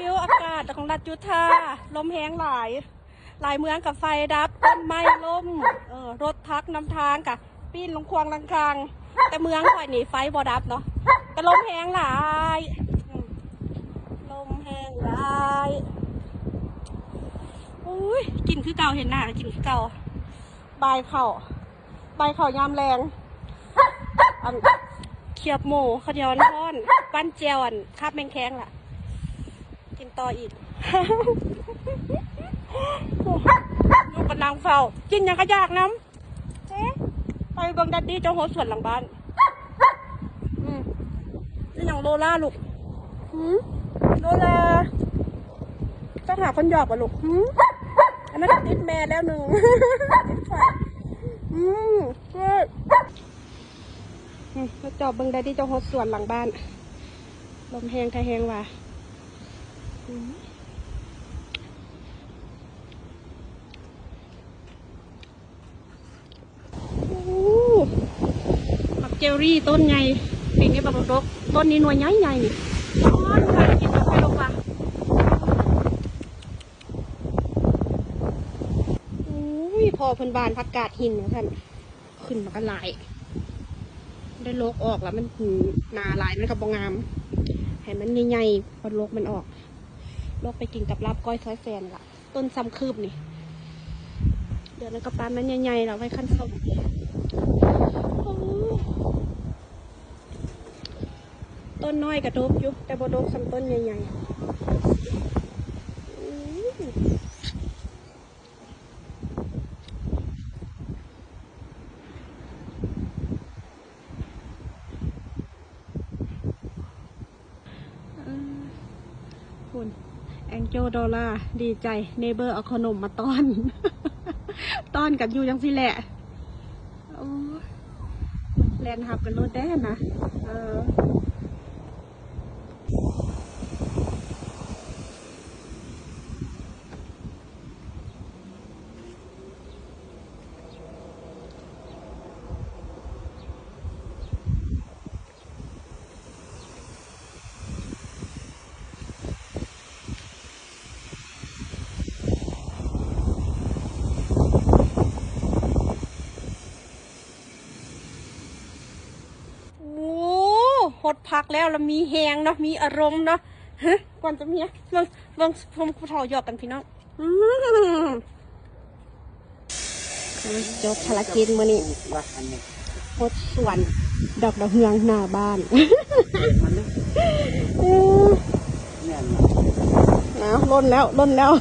ວິວອາກາດຂອງລັດຢູທາ ລົມແຮງຫຼາຍ ຫຼາຍເມືອງກະໄຟດັບ ຕົ້ນໄມ້ລົ້ມ ເອີ ລົດທັກນຳທາງກະປີ້ນລົງຂວາງຫຼັງຄາງ ແຕ່ເມືອງຂ້ອຍນີ້ໄຟບໍ່ດັບເນາະ ແຕ່ລົມແຮງຫຼາຍ ອືມ ລົມແຮງຫຼາຍ. ໂອ້ຍ ກິນຄືເກົ່າ ເຫັນໜ້າກະກິນຄືເກົ່າ ບາຍເຂົ້າ ບາຍເຂົ້າຍາມແລງ ອັນ ຄຽບໝູ ເຂົ້າໜຽວຮ້ອນ ປັ້ນແຈ່ວ ອັນ ຄາບແມງແຄງລະ ກິນຕໍ່ອີກ ລູກກະນັ່ງເຝົ້າ ກິນຫຍັງກະຢາກນຳ. ເອ ໄປເບິ່ງດັດດີ້ເຈົ້າໂຮດສວນຫຼັງບ້ານ ອືມ ອີຫຍັງໂລລາລູກ ຫື ໂລລາ ຕ້ອງຫາຄົນຫຍອກບໍ່ລູກ ຫື ອັນນັ້ນກະຕິດແມ່ແລ້ວໜຶ່ງ ຕິດຂ້ອຍ ອືມ ເອີ ອືມ ມາຈອບເບິ່ງໄດ້ທີ່ເຈົ້າໂຮດສວນຫຼັງບ້ານ ລົມແຮງແທ້ແຮງວ່າ ອືມ. ໂອ້ ໝາກເຈວຣີຕົ້ນໃຫຍ່ ປີນີ້ບັກດົກ ຕົ້ນນີ້ໜ່ວຍໃຫຍ່ໆ ນີ້ ໂອ້ຍ ຫວານກິນກາແຟລົງວ່າ ໂອ້ຍ ພໍ່ເພິ່ນຫວ່ານຜັກກາດຫີນວ່າຊັ້ນ ຂຶ້ນມາກະຫຼາຍ ໄດ້ໂລກອອກລະ ມັນໜາຫຼາຍມັນກະບໍ່ງາມ ໃຫ້ມັນໃຫຍ່ໆ ເອົາໂລກມັນອອກ ໂລກໄປກິນກັບລາບກ້ອຍຊອຍແຊນລະ. ຕົ້ນຊຳຄືບນີ້ ດຽວນັ້ນກະປານມັນໃຫຍ່ໆ ລະໄວ້ຄັນສົ້ມ ໂອ້ ຕົ້ນນ້ອຍກະດົກຢູ່ ແຕ່ບໍ່ດົກສ່ຳຕົ້ນໃຫຍ່ໆ ອືມ. ເອີ ພຸ້ນ ແອງເຈີໂດລາດີໃຈ ເນເບີເອົາເຂົ້າໜົມມາຕ້ອນ ຕ້ອນກັນຢູ່ຈັ່ງຊີ້ແຫຼະ ໂອ້ຍ ແລ່ນຮັບກັນໂລດແດ່ຫັ້ນນະ ເອີ. ໂອ້ ຫົດຜັກແລ້ວລະມີແຮງເນາະ ມີອາລົມເນາະ ຮະ ກ່ອນຈະເມຍ ເບິ່ງ ເບິ່ງ ເບິ່ງຜູ້ເຖົ້າຫຍອກກັນພີ່ນ້ອງ ອືມ ຈົບພາລະກິດມື້ນີ້ ຫົດສວນດອກດາວເຮືອງໜ້າບ້ານ ອືມ ເອົາ ລົ້ນແລ້ວ ລົ້ນແລ້ວ.